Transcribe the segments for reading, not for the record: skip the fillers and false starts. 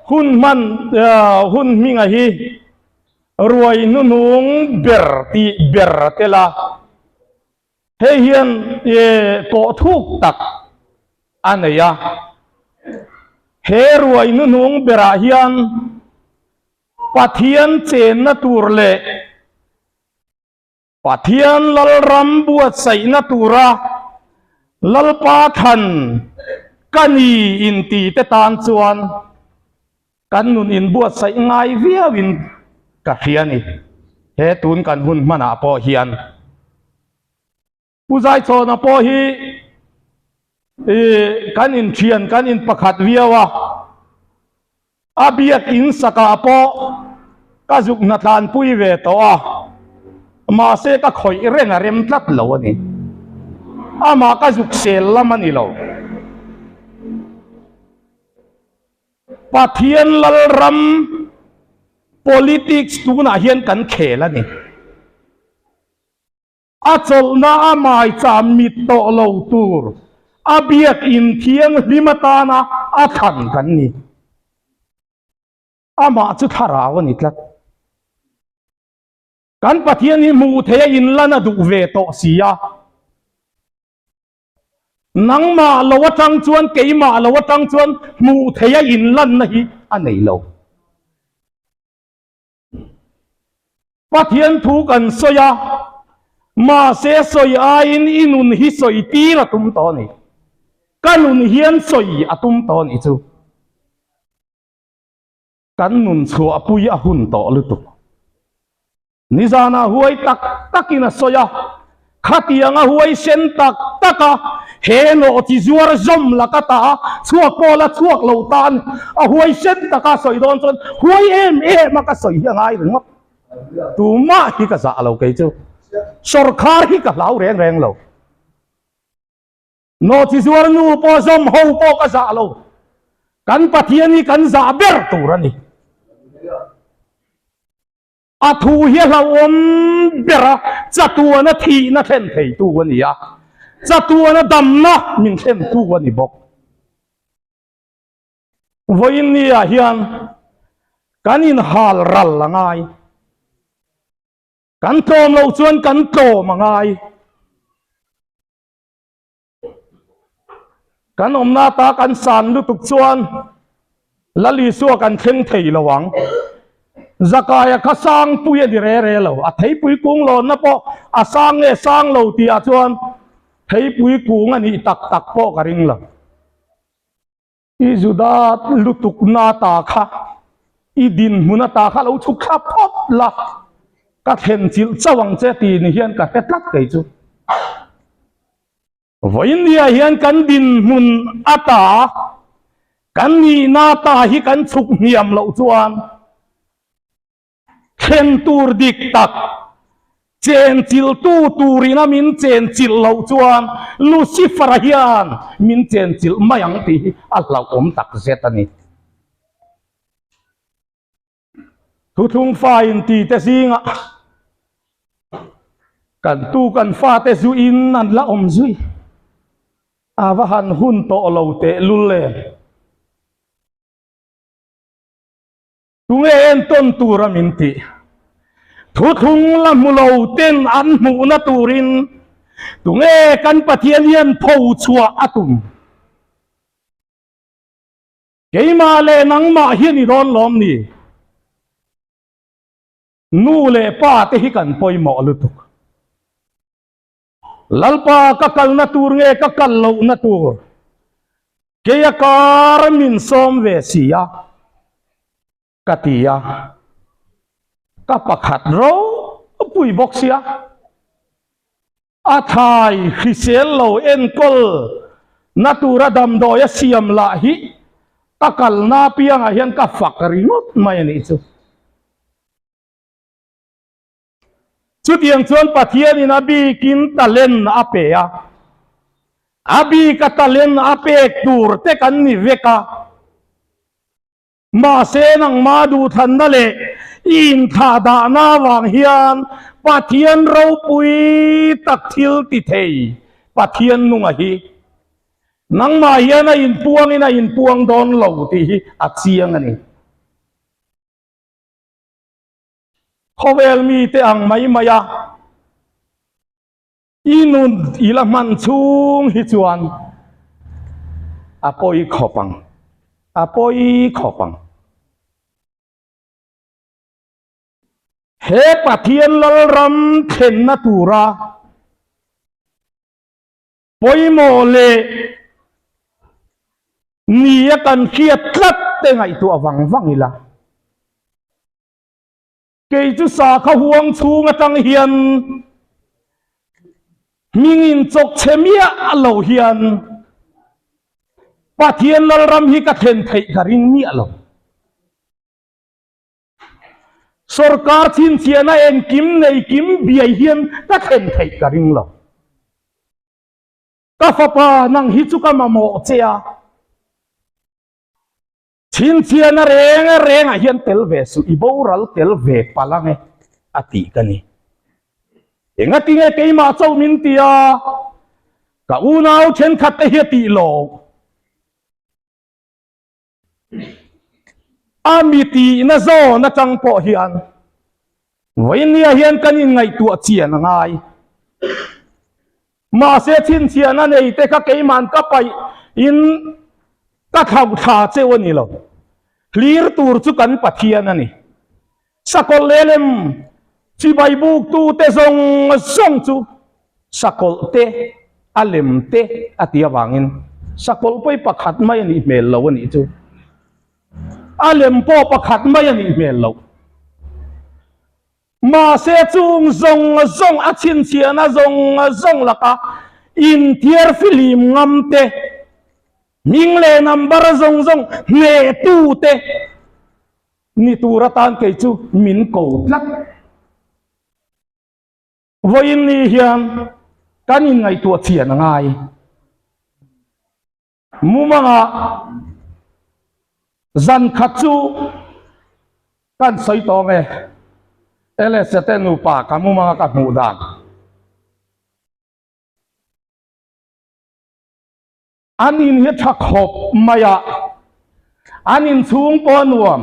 Hun hman hun hminga hi ruai hnuhnung ber tih ber a tel a, hei hian kawh thuk tak a nei a. He ruai hnuhnung berah hian Pathian chenna tur leh Pathian Lalram buatsaihna tura Lalpa thlan ka ni inti te tan chuan kan nun inbuatsaih ngai viauin ka hria ni. He tun kan hun hmanah pawh hian Pu Zaichhawna pawh hi kan inthian kan inpakhat viau a, a biak in sakah pawh ka zuk hna tlanpui ve tawh a, mahse ka khawih reng a rem tlat lo a ni. Amah ka zuk sel lam a ni lo. Pathian Lalram politics tunah hian kan khel a ni. A chawlhna a maicham mit tawh lo tur a biak in thianghlim atana a thlan kan ni. Amah chu thlarau a ni tlat. Kan Pathian hi hmuh theih a inlan a duh ve tawh si a. Nangmah lo atang chuan keimah lo atang chuan hmuh theih a inlanna hi a nei lo. Pathian thu kan sawi a, mahse sawi aiin i nun hi sawi tir a tum tawh a ni. Ka nun hian sawi a tum tawh a nih chu. Kan nun chhuahpui a hun tawh lutuk. Nizanah huai tak takin a sawi a, Khatianga huaisen tak taka he nawhchi zuar zawm laka ta chhuak pawh la chhuak lo tan a huaisen taka sawi dawn chuan huai em em a ka sawi hi a ngai ringawt. Tumah hi ka zah lo kei chu. Sawrkhar hi ka hlau reng reng lo. Nawhchi zuar nu pawh zawm ho pawh ka zah lo. Kan Pathian hi kan zah ber tur a ni. A thu hi a hlauhawm ber a, chatuana thihna thlen theitu a ni a, chatuana damna min thlentu a ni bawk. Vawiin niah hian kan inhal ral a ngai. Kan tlawm loh chuan kan tlawm a ngai. Kan awmna ata kan san lutuk chuan Lal Isua kan thleng thei lo ang. Zakaia kha sangpui a ni re re lo. A theipui kung lawnna pawh a sang nge sang lo tihah chuan theipui kung a nih tak tak pawh ka ring lo. I Juda lutukna ata kha i dinhmun ata kha lo chhuk thla phawt la, ka thlen chilh chauh ang che ti ni hian ka hre tlat kei chu. Vawiinnia hian kan dinhmun ata kan nihna ata hi kan chhuk hniam loh chuan Thlen tur dik tak, chenchilhtu turina min chenchilh loh chuan Lucifer-a hian min chenchilh mai ang tih hi a hlauhawm tak zet a ni. Thuthlung fa intite zingah kan tu kan fate zuin an la awm zui. A va han hun tawh lo tehlul em. Tunge entawn tura min tih? Thuthlung la hmu lo ten an hmuhna turin tunge kan Pathian hian tho chhuah a tum? Keimah leh nangmah hian i dawn lawm ni? Nu leh pa te hi kan pawimawh lutuk. Lalpa ka kalna tur nge ka kal lohna tur? Keia kar min sawm ve si a, ka ti a, ka pakhat ropui bawk sia. A thai hrisel lo enkawl na tura damdawi a siam lah hi ka kalna apiangah hian ka fak ringawt mai a nih chu. Chutiang chuan Pathianin a bikin talent a pe a, a bika talent a pek tur te kan ni vek a. Mahse nangmah duhthlanna leh i inthlahdahna avang hian Pathian ropui tak thil ti thei Pathian nunga hi nangmah hian a inpuangin a inpuang dawn lo tih hi a chiang a ni. Khawvel mite ang mai mai a i nun i la hman chhung hi chuan a pawi khawp ang, a pawi khawp ang. He Pathian Lalram thlenna tura pawimawh leh nia kan hriat tlat te ngaihtuah vang vang ila. Kei chu sakha huang chhung atang hian hming inchawk chhe miah lo hian Pathian Lalram hi ka thlen theih ka ring miah lo. Sorkar chhinchhiahna engkim nei kim biai hian ka thlen theih ka ring lo. Ka fapa nang hi chu ka mamawh che a. Chhinchhiahna reng rengah hian tel ve suh, i boral tel ve palh ang e, a tih ka ni. Engatinge keimah chauh min ti a, ka unau thenkhat te hi a tih lo. A mi tihna zawn atang pawh hian vawinia hian kan inngaihtuah chian a ngai. Mahse chhinchhiahna nei te kha keiman ka paih in ka thlauh thla cheu a ni lo. Hlir tur chu kan Pathian a ni. Sakawlh leh lem chibai buk tu te zawng zawng chu sakawlh te a lem te a ti avangin sakawlh pawi pakhat mai a nih hmel lo a nih chu. A lem pawh pakhat mai a nih hmel loh. Mahse chung zawng zawng a chhinchhiahna zawng zawng laka inthiar fihlim ngam te, hming leh number zawng zawng hnehtu te ni tur atan kei chu min ko tlat. Vawiin ni hian kan inngaihtuah chian a ngai. Mumangah zan khat chu kan sawi tawng e, LSA te nupa ka mumanga ka hmuh dan. An in hi tha khawp mai a, an inchhung pawh a nuam,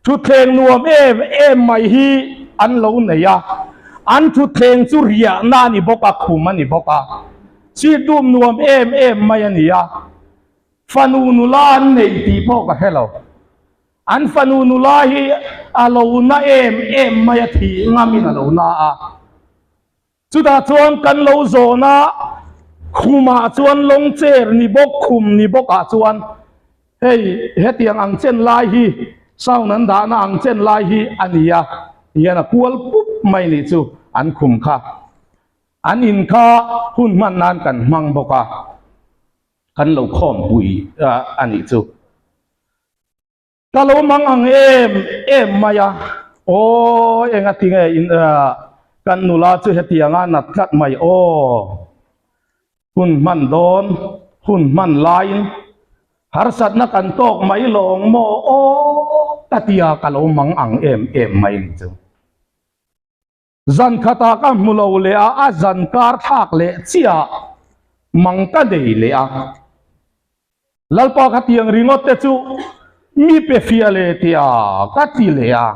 thutthleng nuam em em mai hi an lo nei a, an thutthleng chu riahna a ni bawk a, khum a ni bawk a, seat dum nuam em em mai a ni a, fanu nula an nei tih pawh ka hre lo, an fanu nula hi a lo na em em mai a, thih ngamin a lo na a. Chutah chuan kan lo zawn a, khumah chuan lawng chair ni bawk, khum ni bawkah chuan hei hetiang ang chen lai hi sound an dahna ang chen lai hi a ni a, tihian a kual pup mai nih chu an khum kha. An in kha hun hman nan kan hmang bawk a, kan lo khawmpui a nih chu. Ka lo mang ang em em mai a, aw enga tinge in kan nula chu hetianga nat tlat mai aw. Hun hman dawn, hun hman laiin harsatna kan tawk mai lawng maw aw ka tia ka lo mang ang em em mai ni chu. Zan khatah ka hmu lo leh a, a zan kar thlak leh chiah mang ka nei leh a. Lalpa kha tiang ringawt te chu mi pe fiah leh tia ka ti leh a.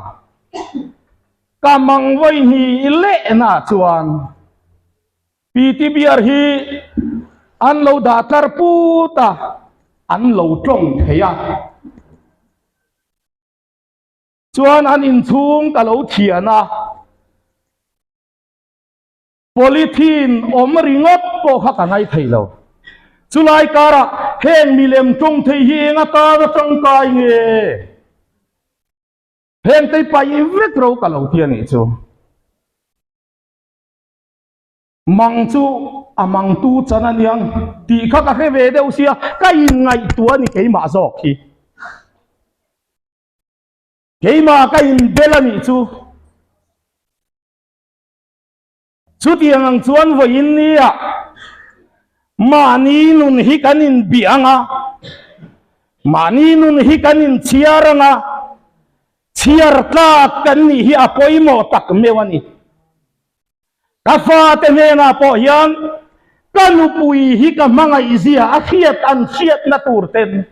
Ka mang vawi hnih lehna chuan PT Beer hi an lo dah tlar put a, an lo tawng thei a. Chuan an inchhung ka lo thian a, polythene awm ringawt pawh kha ka ngaih thei lo. Chulai karah heng milem tawng thei hi eng atana tangkai nge? Heng tei paih vek ro ka lo ti a nih chu. Mang chu a mangtu chan a niang tih kha ka hre ve deuh sia, ka inngaihtuah a ni keimah zawk hi. Keimah ka inbel a nih chu. Chutiang ang chuan vawiin nia mahni nun hi kan inbih ang a, mahni nun hi kan inchhiar ang a, chhiar tlak kan nih hi a pawimawh tak meuh a ni. Ka fate hnenah pawh hian ka nupui hi ka hmangaihzia a hriat an hriatna tur ten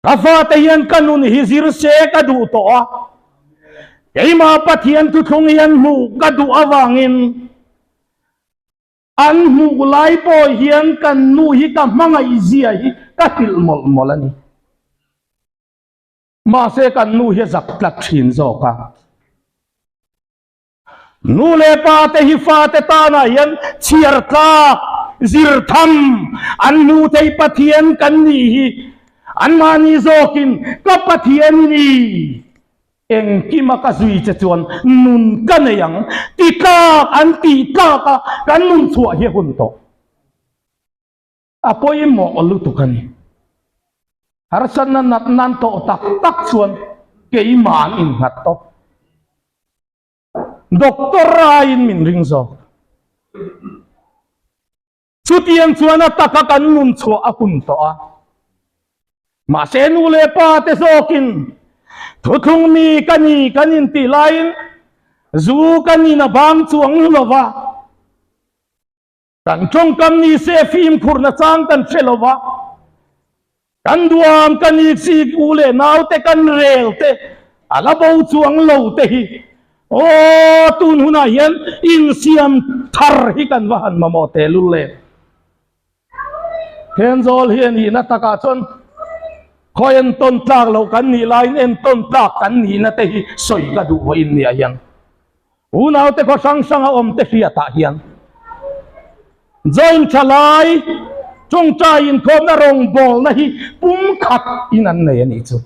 Ka fate hian ka nun hi zir se ka duh tawh a. Keimah Pathian thuthlung hi an hmuh ka duh avangin an hmuh lai pawh hian kan nu hi ka hmangaih zia hi ka hrilh mawlh mawlh a ni. Mahse kan nu hi a zak tlat thin zawk a. Nu leh pa te hi fate tanah hian chhiar tlak, zir tham, an hmu thei Pathian kan nih hi anmahni zawkin ka Pathian i ni, engkima ka zui che chuan nun ka nei ang ti tlak an tih tlak a kan nun chhuah hi a hun tawh. A pawimawh lutuk a ni. Harsatna nat nan tawh tak tak chuan keimah an innghat tawp. Doctor aiin min ring zawk. Chutiang chuan a taka kan nun chhuah a hun tawh a. Mahse nu leh pa te zawkin thuthlung mi ka ni kan intih laiin zu kan in a bang chuang lova. Kan tawngkam ni se fimkhurna chang kan hre lo va, kan duam kan iksik u leh naute kan rel te a la bo chuang lo te hi aw tun hunah hian insiam thar hi kan va han mamawh tehlul le. Thenzawl hi a nihna takah chuan khawi entawn tlak loh kan nih laiin entawn tlak kan nihna te hi sawi ka duh vawiin nia hian. Unaute khaw hrang hranga awmte hriatah hian joint thalai tawngtai inkhawmna rawngbawlna hi pumkhat in an nei a nih chu.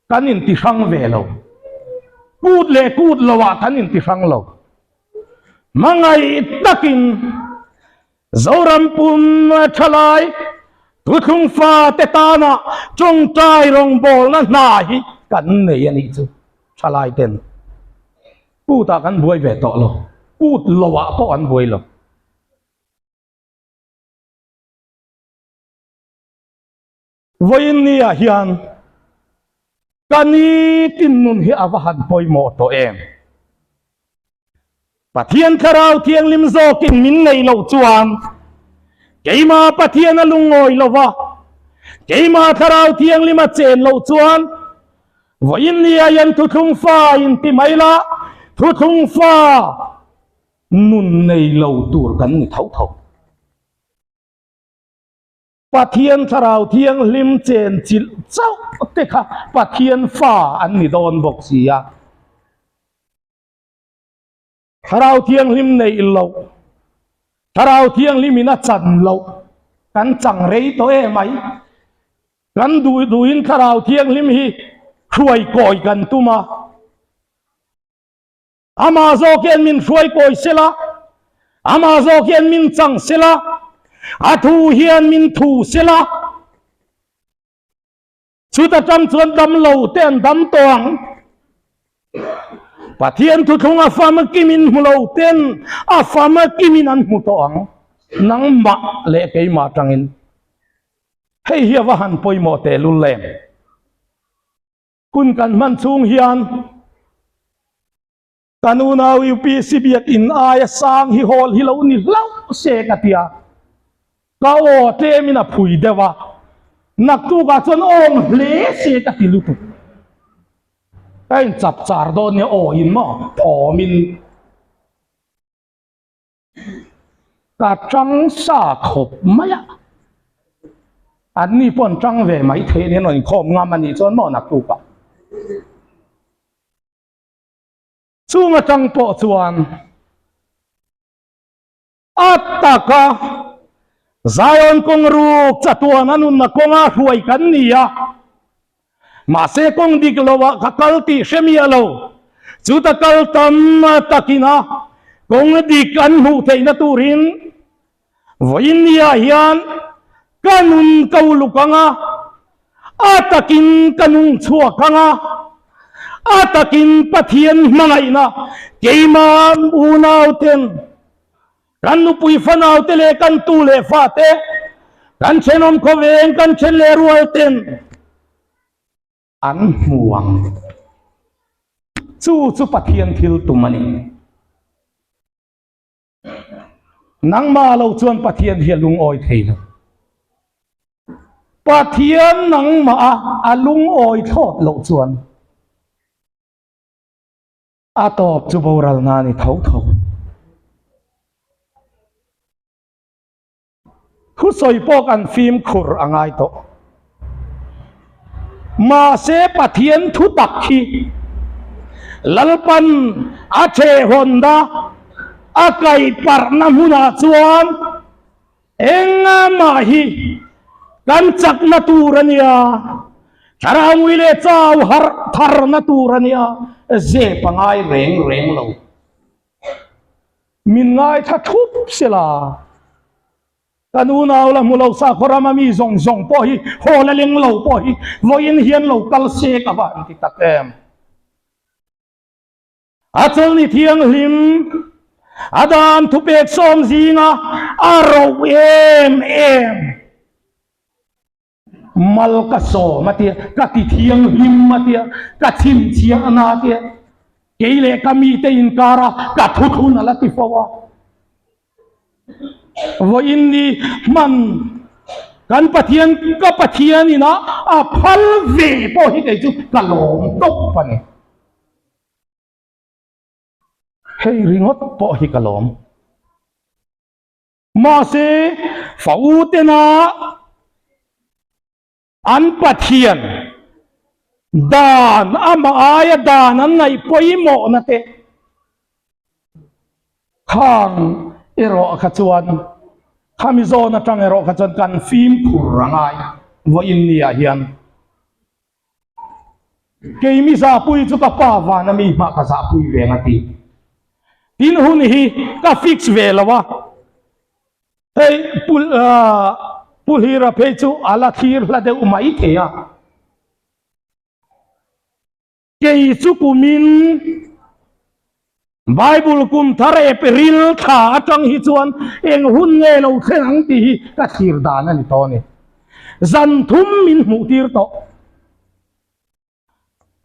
Kan inti hrang ve lo. Kut leh kut loah kan inti hrang lo. Hmangaih takin Zoram pum thalai thuthlung fate tana tawngtai rawngbawlna hna hi kan nei a nih chu thalai ten kutah kan buai ve tawh lo, kut loah pawh an buai lo. Vawiin niah hian ka nitin nun hi a va han pawimawh tawh em? Pathian Thlarau Thianghlim zawkin min nei loh chuan keimah Pathian a lungawi lo va, keimah Thlarau Thianghlim a chen loh chuan vawiin niah hian thuthlung fa inti mai la, thuthlung fa nun nei lo tur kan ni tho tho. Pathian Thlarau Thianghlim chen chilh chauh te kha Pathian fa an ni dawn bawk si a. Thlarau Thianghlim neih loh, Thlarau Thianghlim in a chan loh kan chang rei tawh em mai. Kan duh duhin Thlarau Thianghlim hi hruai kawi kan tum a. Amah zawk hian min hruai kawi sela, amah zawk hian min chang sela, a thu hian min thu sela. Chuta tang chuan dam lo te an dam tawh ang. Pathian thuthlung a famkimin hmu lo ten a famkimin an hmu tawh ang. Nangmah leh keimah tangin. Hei hi a va han pawimawh tehlul em? Hun kan hman chhung hian kan unau UPC biakin aia sang hi hawl hi lo ni hlauh se ka ti a, ka aw tlemin a phui deuh a, naktukah chuan awm hle se ka ti lutuk. Ka inchap char dawn nia aw in maw thawmin. Ka tang sa khawp mai a, an ni pawh an tang ve mai thei a ni, an rawn inkhawm ngam a nih chuan maw naktukah. Chung atang pawh chuan a taka Zion kawng ruk chatuan a nunna kawnga hruai kan ni a, Mahse kawng dik lo ah ka kal tih hre miah lo. Chuta kal tam takin a kawng dik an hmuh theihna turin vawiin niah hian ka nun ko luk ang a, a takin ka nung chhuak ang a, a takin Pathian hmangaihna keimah unauten kan nupui fanaute leh kan tu leh fate, kan thenawm khawveng, kan then leh rual ten an hmu ang. Chu chu Pathian thil tum a ni. Nangmah lo chuan Pathian hi a lungawi thei lo. Pathian nangmah a a lungawi thlawt loh chuan. A tawp chu boralna a ni tho tho. Thusawi pawh kan fimkhur a ngai tawh. Mahse Pathian thu tak hi Lalpan a thehhawnna a kaihparhna hmunah chuan Engah hi kan chakna tur a nia, thlarau ngui leh chau harh tharna tur a nia, zep a ngai reng reng lo. Min ngaithla thup sela, kan unau la hmu lo sakhaw rama mi zawng zawng pawh hi haw la leng lo pawh hi vawiin hian lo kal se ka va han ti tak em. A chawlni thianghlim a dan thupek sawm zinga a roh em em. Mal ka sawm a tia, ka ti thianghlim a tia, ka chhinchhiah na a tia, kei leh ka mite inkara ka thuthlun a la ti fo a. Vawiin ni hman kan Pathian ka Pathian ina a phal ve pawh hi kei chu ka lawm tawp a ni. Hei ringawt pawh hi ka lawm. Mahse fa u tena an Pathian dan amah aia dan an ngaih pawimawhna te khang erawh kha chuan khami zawn atang erawh kha chuan kan fimkhur a ngai vawiin ni ah hian keimi zahpui chu ka pa vana mi hmah ka zahpui ve ang a ti. Tin hun hi ka fix ve lo a. Hei pu Pu Hlira phei chu a la thlir hla deuh mai thei a. Kei chu kumin Bible kum thar April thla atang hi chuan eng hun nge lo thleng ang tih hi ka thlir dan a ni tawh a ni. Zan thum min hmuh tir tawh.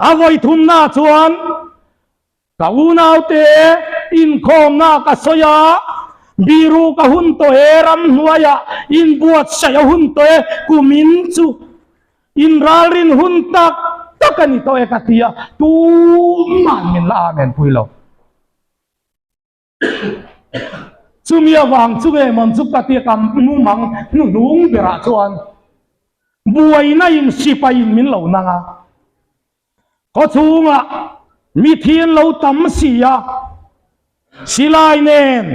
A vawi thumna chuan ka unaute inkhawmna ka sawi a, biru ka hun tawh e, ramhnuaiah inbuatsaih a hun tawh e, kumin chu inralrin hun tak tak a ni tawh e ka ti a, tuman min la amen pui lo. Chumi avang chu nge mawn chu ka tia ka mumang hnuhnung berah chuan buaina in sipai in min lo nang a, khawchhungah mithi an lo tam si a, silai nen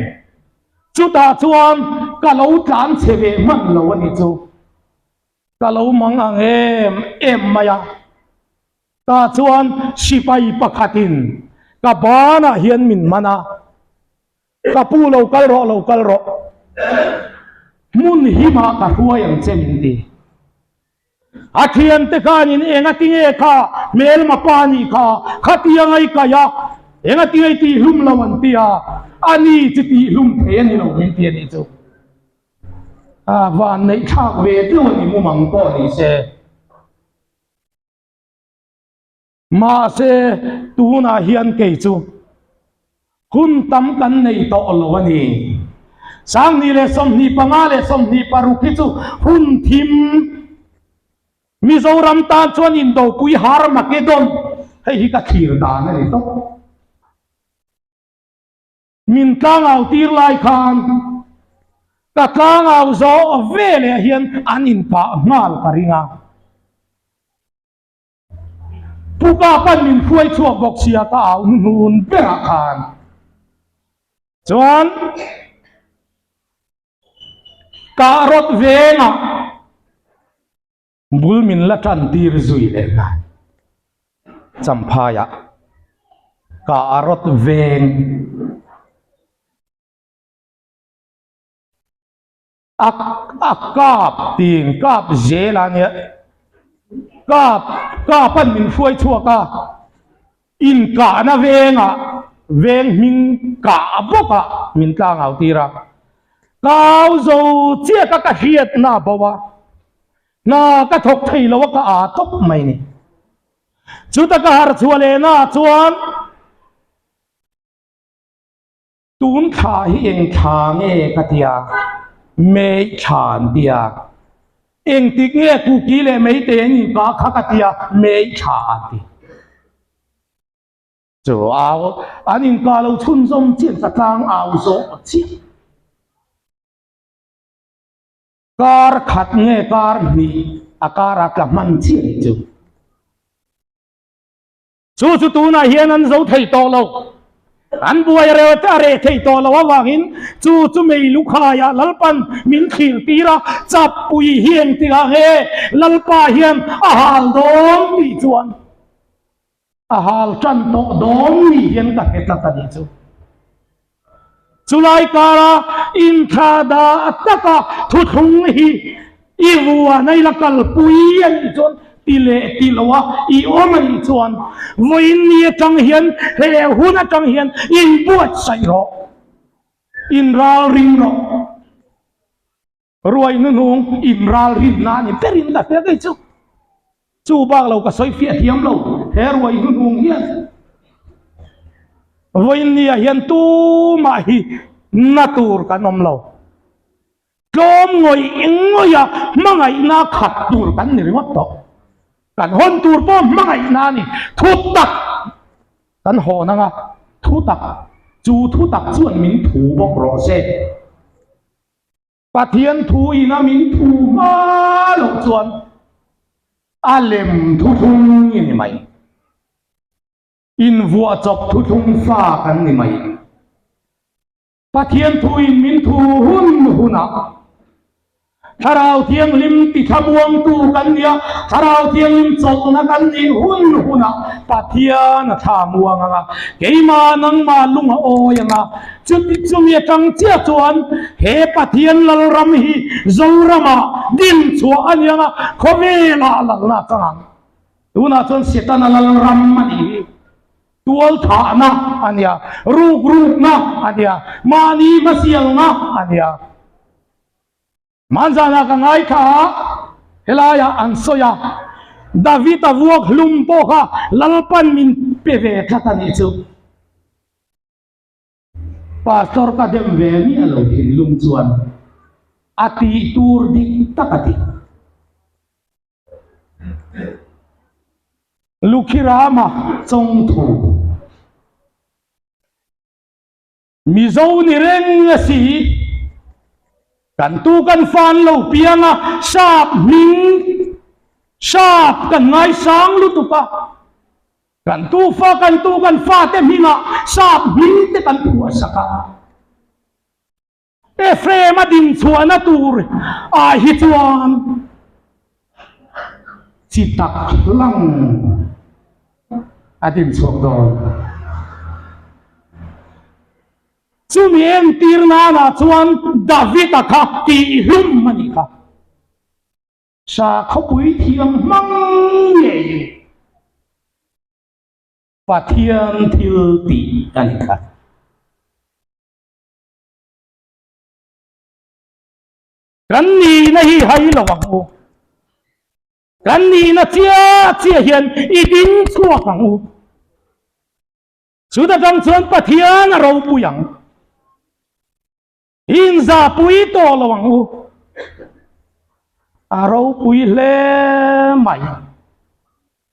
chutah chuan ka lo tlan chhe ve hman lo a ni chu ka lo mang ang em em mai a. Tah chuan sipai pakhatin ka banah hian min man a, Ka pu lo kal rawh, lo kal rawh, hmun himah ka hruai ang che min ti. A thiante khanin engatinge kha hmelma pa nih kha khatia ngai kai a, engatinge i tihhlum lo an ti a, a ni chu tihhlum thei a ni lo min ti a nih chu. A van neih thlak ve deuh a ni mumang pawh ni se. Mahse, tunah hian kei chu hun tam kan nei tawh lo a ni. Sanghnih leh 25 leh 26 hi chu hun thim Mizoram tan chuan indopui Harmagedon hei hi ka thlir dan a ni tawp. Min tlangau tir lai khan ka tlangau zawh veleh hian an inpah nghal ka ring a. Pu Kapan min hruai chhuak bawk sia ka au hnuhnun berah khan chuan kah rawt vengah bul min la tan tir zui leh nghal. Champhaiah kah rawt veng. A a kap tiin kap zel a nia kap kap an min hruai chhuak a inkahna vengah veng hming kah bawk a min tlang au tir a kau zo chiah ka ka hriatna bo a hna ka thawk thei lo a ka aa tawp mai ni chuta ka harh chhuah lehna ah chuan Tun thla hi eng thla nge ka ti a, May thla an ti a. Engtik nge Kuki leh Meitei an inkah kha ka ti a, May thla an ti. Chu au an inkah lo chhunzawm chiah ka tlang au zawh chiah. Kar khat nge kar hnih a kar a tla hman chiah ni chu. Chu chu tunah hian an zo thei tawh lo. An buai reh a reh thei tawh lo avangin chu chu mei lukhaiah Lalpan min thlir tir a, chappui hi engtikah nge Lalpa hian a hal dawn tih chuan a hal tan tawh dawn ni hian ka hre tlat a nih chu. Chulai kara inthla dah taka thuthlung hi i vuan a i la kalpui a nih chuan ti leh ti lo a i awm a nih chuan vawiin ni atang hian he hun atang hian inbuatsaih rawh, inralring rawh. Ruai hnuhnung inralrinna a ni berin ka hria kei chu. Chu bak lo ka sawi fiah thiam lo he ruai hnuhnung hian. Vawiin nia hian tumah hi na tur kan awm lo. Tlawm ngawih ngawih a hmangaihna khat tur kan ni ringawt tawh. Kan hawn tur pawh hmangaihna a ni. Thu tak kan hawn anga thu tak chu thu tak chuan min thu bawk rawh se. Pathian thu ina min thu hma loh chuan a lem thuthlung i ni mai. Invuah chawp thuthlung fa kan ni mai. Pathian thu in min thu hun hunah Thlarau Thianghlim ti thlamuangtu kan nia, Thlarau Thianghlim chawlhna kan nih hun hunah Pathian a thla muang ang a, keimah nangmah lung a awi ang a, chuti chumi atang chiah chuan he Pathian Lalram hi Zoramah din chhuah a ni ang a, khawvelah lalna a chang ang. Tunah chuan Setana Lalram a nih hi. Tualthahna a nia, rukrukna a nia, mahni hmasialna a nia. Hmanzanah ka ngaithla a, helaiah an sawi a, David-a vuak hlum pawh kha Lalpan min pe ve tlat a nih chu. Pastor ka dem ve miah lo thinlung chuan a tih tur dik tak a ti. Lukhirama chawngthu. Mizo ni reng a si. Kan tu kan fan lo piang a, sap hming sap kan ngaisang lutuk a. Kan tu fa kan tu kan fate hmingah sap hming te kan phuahsak a. Ephraim a din chhuahna tur ah hi chuan chi tak lang a din chhuak dawn. Chumi entir nanah chuan David-a kha tihhlum a nih kha. Sakhawpui thiam hmang ngeiin Pathian thil tih a nih kha. Kan nihna hi hai lo ang u. Kan nihna chiah chiah hian i ding chhuak ang u. Chuta tang chuan Pathian a ropui ang. Inzahpui tawh lo ang u. A ropui hle mai.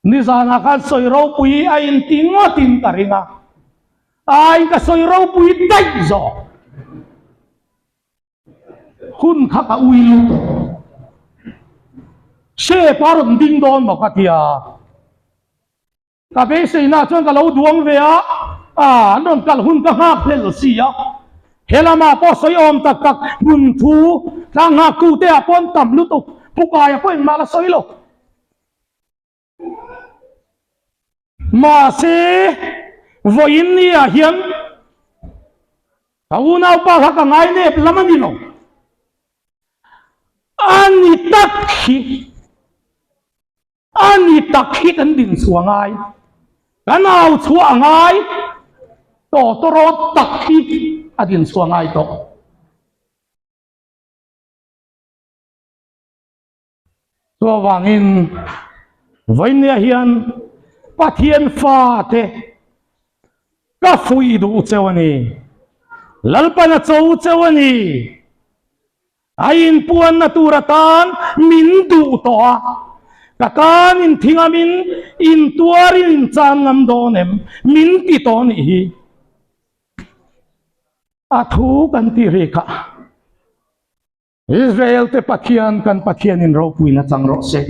Nizanah khan sawi ropui a inti ngawtin ka ring a. Ai ka sawi ropui daih zawk. Hun kha ka ui lutuk. Shape a rawn ding dawn maw ka tia. Ka beiseina chuan ka lo duang ve a, a an rawn kal hun ka nghak hlel si a. He lamah pawh sawi awm tak tak hmun thu tlang nghak tu te ah pawh an tam lutuk, Pukaia pawh engmah la sawi lo. Mahse, vawiin ni ah hian ka unaupa kha ka ngainep lam a ni lo. A ni tak hi. A ni tak hi kan din chhuah ngai, kan au chhuah ngai, tawtawrawt tak hi a din chhuah ngai tawh. Chuvangin vawinia hian Pathian fate ka fuih duh cheu a ni, Lalpan a cho cheu a ni. A inpuanna tur atan min duh tawh a. Ka tan in thi ngamin in tuarin in chan ngam dawn em? Min ti tawh nih hi. A thu kan tih ri kha. Israel te Pathian kan Pathianin ropuina chang rawh se.